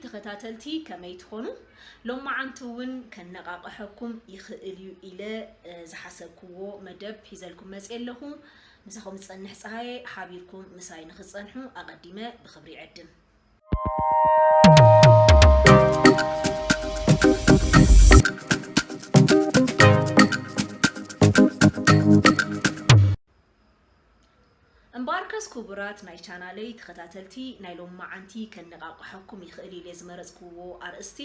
ተኸታተልቲ ከመይ ትኾኑ? ሎማዓንቲ እውን ከነቓቕሐኩም ይኽእል እዩ ኢለ ዝሓሰብክዎ መደብ ሒዘልኩም መፅእ ኣለኹ። ምሳኹም ዝፀንሕ ፀሃየ። ሓቢርኩም ምሳይ ንኽትፀንሑ ኣቐዲመ ብኽብሪ ይዕድም። እምበኣርከስ ክቡራት ናይ ቻናለይ ተኸታተልቲ፣ ናይ ሎማዓንቲ ከነቓቕሐኩም ይኽእል ኢለ ዝመረፅክዎ ኣርእስቲ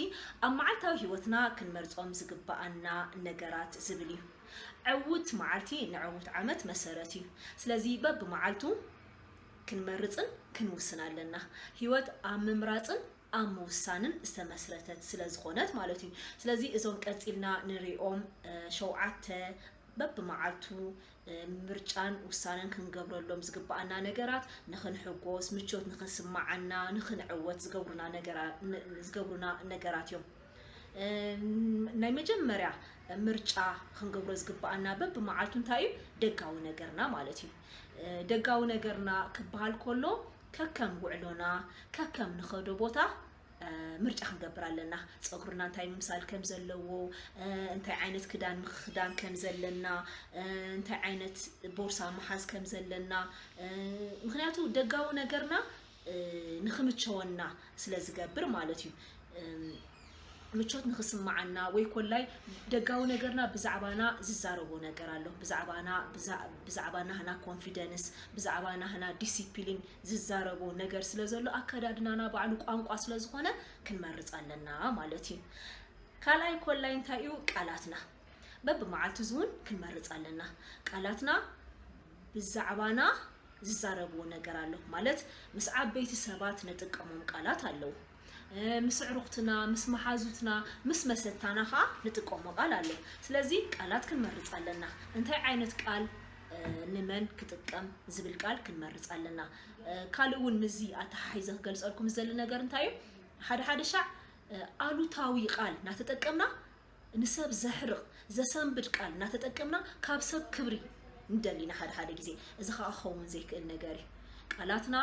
ኣብ መዓልታዊ ህይወትና ክንመርፆም ዝግበኣና ነገራት ዝብል እዩ። ዕውት መዓልቲ ንዕውት ዓመት መሰረት እዩ። ስለዚ በብመዓልቱ ክንመርፅን ክንውስን ኣለና። ህይወት ኣብ ምምራፅን ኣብ ምውሳንን ዝተመስረተት ስለ ዝኾነት ማለት እዩ። ስለዚ እዞም ቀፂልና ንሪኦም ሸውዓተ በብመዓልቱ ምርጫን ውሳነን ክንገብረሎም ዝግበኣና ነገራት፣ ንኽንሕጎስ፣ ምቾት ንኽንስማዓና፣ ንኽንዕወት ዝገብሩና ነገራት እዮም። ናይ መጀመርያ ምርጫ ክንገብሮ ዝግበኣና በብመዓልቱ እንታይ እዩ? ደጋዊ ነገርና ማለት እዩ። ደጋዊ ነገርና ክበሃል ከሎ ከከም ውዕሎና፣ ከከም ንኸዶ ቦታ ምርጫ ክንገብር ኣለና። ፀጉርና እንታይ ምምሳል ከም ዘለዎ፣ እንታይ ዓይነት ክዳን ምኽዳን ከም ዘለና፣ እንታይ ዓይነት ቦርሳ ምሓዝ ከም ዘለና፣ ምክንያቱ ደጋዊ ነገርና ንኽምቸወና ስለ ዝገብር ማለት እዩ። ምቾት ንኽስማዓና ወይ ኮላይ ደጋዊ ነገርና ብዛዕባና ዝዛረቦ ነገር ኣሎ። ብዛዕባና ብዛዕባ ናህና ኮንፊደንስ፣ ብዛዕባ ናህና ዲሲፕሊን ዝዛረቦ ነገር ስለ ዘሎ ኣከዳድናና ባዕሉ ቋንቋ ስለ ዝኾነ ክንመርፅ ኣለና ማለት እዩ። ካልኣይ ኮላይ እንታይ እዩ? ቃላትና። በብመዓልቱ እውን ክንመርፅ ኣለና። ቃላትና ብዛዕባና ዝዛረብዎ ነገር ኣሎ ማለት ምስ ዓበይቲ ሰባት ንጥቀሞም ቃላት ኣለዉ። ምስ ኣዕሩኽትና፣ ምስ መሓዙትና፣ ምስ መሰታና ከዓ ንጥቀሞ ቃል ኣሎ። ስለዚ ቃላት ክንመርፅ ኣለና። እንታይ ዓይነት ቃል ንመን ክጥቀም ዝብል ቃል ክንመርፅ ኣለና። ካልእ እውን ምስዚ ኣተሓሒዘ ክገልፀልኩም ዝደሊ ነገር እንታይ እዩ? ሓደ ሓደ ሻዕ ኣሉታዊ ቃል እናተጠቀምና ንሰብ ዘሕርቕ ዘሰንብድ ቃል እናተጠቀምና ካብ ሰብ ክብሪ ንደሊ ኢና ሓደ ሓደ ግዜ። እዚ ከዓ ክኸውን ዘይክእል ነገር እዩ። ቃላትና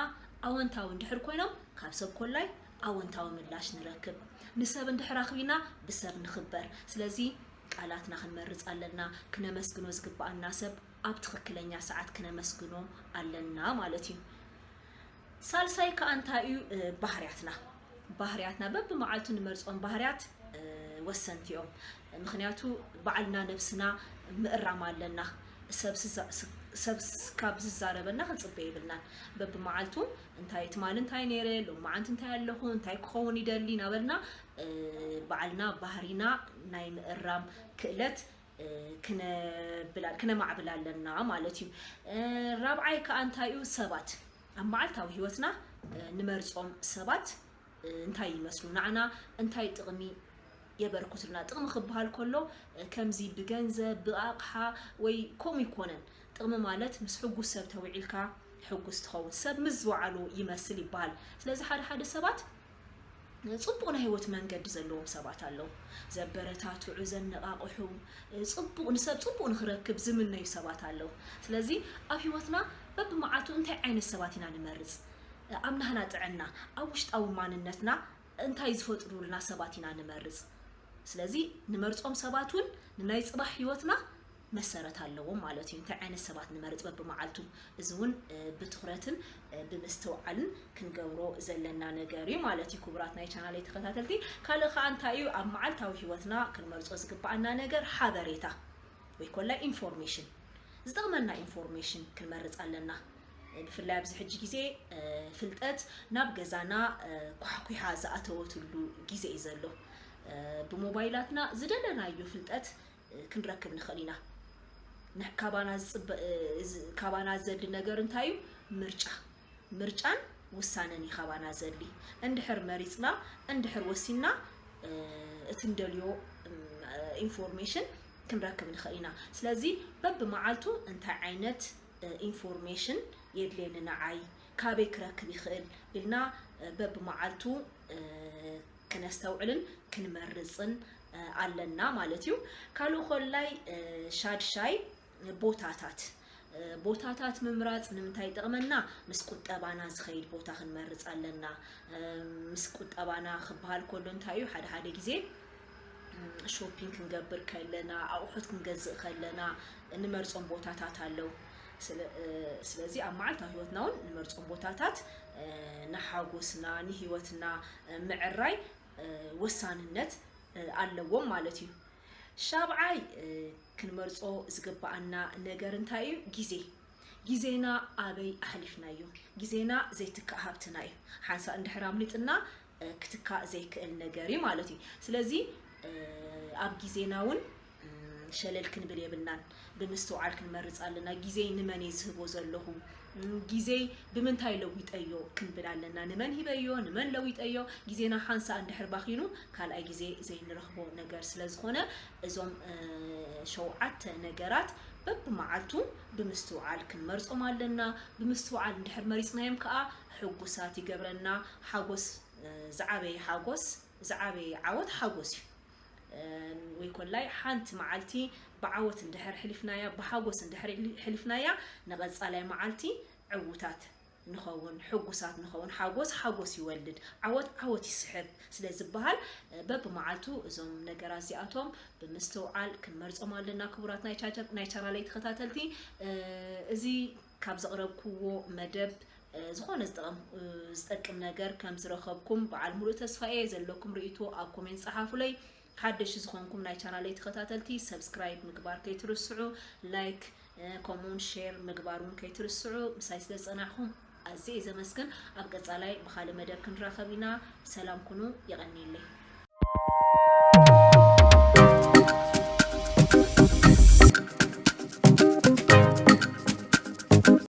ኣወንታዊ እንድሕር ኮይኖም ካብ ሰብ ኮላይ ኣወንታዊ ምላሽ ንረክብ። ንሰብ እንድሕር ኣኽቢና ብሰብ ንኽበር። ስለዚ ቃላትና ክንመርፅ ኣለና። ክነመስግኖ ዝግበኣና ሰብ ኣብ ትኽክለኛ ሰዓት ክነመስግኖ ኣለና ማለት እዩ። ሳልሳይ ከዓ እንታይ እዩ? ባህርያትና። ባህርያትና በብመዓልቱ ንመርፆም ባህርያት ወሰንቲ እዮም። ምክንያቱ ባዕልና ነብስና ምእራም ኣለና። ሰብ ካብ ዝዛረበና ክንፅበ የብልናን። በብመዓልቱ እንታይ ትማሊ እንታይ ነይረ፣ ሎማዓንቲ እንታይ ኣለኹ፣ እንታይ ክኸውን ይደሊ እናበልና ባዕልና ባህሪና ናይ ምእራም ክእለት ክነማዕብል ኣለና ማለት እዩ። ራብዓይ ከዓ እንታይ እዩ? ሰባት። ኣብ መዓልታዊ ህይወትና ንመርፆም ሰባት እንታይ ይመስሉ፣ ንዓና እንታይ ጥቕሚ የበርክቱልና? ጥቕሚ ክበሃል ከሎ ከምዚ ብገንዘብ፣ ብኣቕሓ ወይ ከምኡ ይኮነን። ጥቕሚ ማለት ምስ ሕጉስ ሰብ ተውዒልካ ሕጉስ ትኸውን። ሰብ ምስ ዝወዓሎ ይመስል ይበሃል። ስለዚ ሓደ ሓደ ሰባት ፅቡቕ ናይ ህይወት መንገዲ ዘለዎም ሰባት ኣለዉ። ዘበረታትዑ፣ ዘነቓቕሑ፣ ፅቡቕ ንሰብ ፅቡቕ ንክረክብ ዝምነዩ ሰባት ኣለዉ። ስለዚ ኣብ ህይወትና በብመዓልቱ እንታይ ዓይነት ሰባት ኢና ንመርፅ? ኣብ ናህና ጥዕና፣ ኣብ ውሽጣዊ ማንነትና እንታይ ዝፈጥሩልና ሰባት ኢና ንመርፅ? ስለዚ ንመርፆም ሰባት እውን ንናይ ፅባሕ ህይወትና መሰረት ኣለዎም ማለት እዩ። እንታይ ዓይነት ሰባት ንመርፅ በብመዓልቱ፣ እዚ እውን ብትኹረትን ብምስትውዓልን ክንገብሮ ዘለና ነገር እዩ ማለት እዩ። ክቡራት ናይ ቻናለይ ተኸታተልቲ፣ ካልእ ከዓ እንታይ እዩ? ኣብ መዓልታዊ ህይወትና ክንመርፆ ዝግበኣና ነገር ሓበሬታ ወይ ኮላ ኢንፎርሜሽን፣ ዝጠቕመና ኢንፎርሜሽን ክንመርፅ ኣለና። ብፍላይ ኣብዚ ሕጂ ግዜ ፍልጠት ናብ ገዛና ኳሕኲሓ ዝኣተወትሉ ግዜ እዩ ዘሎ። ብሞባይላትና ዝደለናዮ ፍልጠት ክንረክብ ንኽእል ኢና። ካባና ዝፅበ ካባና ዘድሊ ነገር እንታይ እዩ? ምርጫ። ምርጫን ውሳነን እዩ ካባና ዘድሊ። እንድሕር መሪፅና፣ እንድሕር ወሲንና፣ እቲ ንደልዮ ኢንፎርሜሽን ክንረክብ ንኽእል ኢና። ስለዚ በብመዓልቱ እንታይ ዓይነት ኢንፎርሜሽን የድልየኒ ንዓይ፣ ካበይ ክረክብ ይኽእል ኢልና በብመዓልቱ ክነስተውዕልን ክንመርፅን ኣለና ማለት እዩ። ካልእ ኮላይ ሻድሻይ ቦታታት። ቦታታት ምምራፅ ንምንታይ ይጠቕመና? ምስ ቁጠባና ዝኸይድ ቦታ ክንመርፅ ኣለና። ምስ ቁጠባና ክበሃል ከሎ እንታይ እዩ? ሓደ ሓደ ግዜ ሾፒንግ ክንገብር ከለና፣ ኣቑሑት ክንገዝእ ከለና እንመርፆም ቦታታት ኣለዉ። ስለዚ ኣብ መዓልታዊ ህይወትና እውን እንመርፆም ቦታታት ንሓጎስና፣ ንህይወትና ምዕራይ ወሳንነት ኣለዎም ማለት እዩ። ሻብዓይ ክንመርፆ ዝግበኣና ነገር እንታይ እዩ? ግዜ። ግዜና ኣበይ ኣሕሊፍናዮ? ግዜና ዘይትካእ ሃብትና እዩ። ሓንሳእ እንድሕር ኣምሊጥና ክትካእ ዘይክእል ነገር እዩ ማለት እዩ። ስለዚ ኣብ ግዜና እውን ሸለል ክንብል የብልናን። ብምስትውዓል ክንመርፅ ኣለና። ግዜይ ንመን እየ ዝህቦ ዘለኹ? ግዜይ ብምንታይ ለዊጠዮ ክንብል ኣለና። ንመን ሂበዮ? ንመን ለዊጠዮ? ግዜና ሓንሳእ እንድሕር ባኺኑ ካልኣይ ግዜ ዘይንረኽቦ ነገር ስለ ዝኾነ እዞም ሸውዓተ ነገራት በብመዓልቱ ብምስትውዓል ክንመርጾም ኣለና። ብምስትውዓል እንድሕር መሪጽናዮም ከኣ ሕጉሳት ይገብረና። ሓጎስ ዝዓበየ ሓጎስ ዝዓበየ ዓወት ሓጎስ እዩ። ወይ ኮላይ ሓንቲ መዓልቲ ብዓወት እንድሕር ሕሊፍናያ፣ ብሓጎስ እንድሕር ሕሊፍናያ፣ ንቐጻላይ መዓልቲ ዕዉታት ንኸውን፣ ሕጉሳት ንኸውን። ሓጎስ ሓጎስ ይወልድ፣ ዓወት ዓወት ይስሕብ ስለ ዝበሃል በብመዓልቱ እዞም ነገራት እዚኣቶም ብምስትውዓል ክንመርጾም ኣለና። ክቡራት ናይ ቻ-፣ ናይ ቻናለይ ተኸታተልቲ፣ እዚ ካብ ዘቕረብክዎ መደብ ዝኾነ ዝጠቕም-፣ ዝጠቅም ነገር ከም ዝረኸብኩም በዓል ሙሉእ ተስፋ እየ። ዘለኩም ርእይቶ ኣብ ኮሜንት ጸሓፉለይ። ሓደሽ ዝኾንኩም ናይ ቻናለይ ተኸታተልቲ ሰብስክራይብ ምግባር ከይትርስዑ፣ ላይክ ከምኡውን ሼር ምግባር እውን ከይትርስዑ። ምሳይ ስለ ዝጸናሕኩም ኣዝየ እየ ዘመስግን። ኣብ ቀጻላይ ብኻልእ መደብ ክንራኸብ ኢና። ሰላም ኩኑ። የቐንየለይ።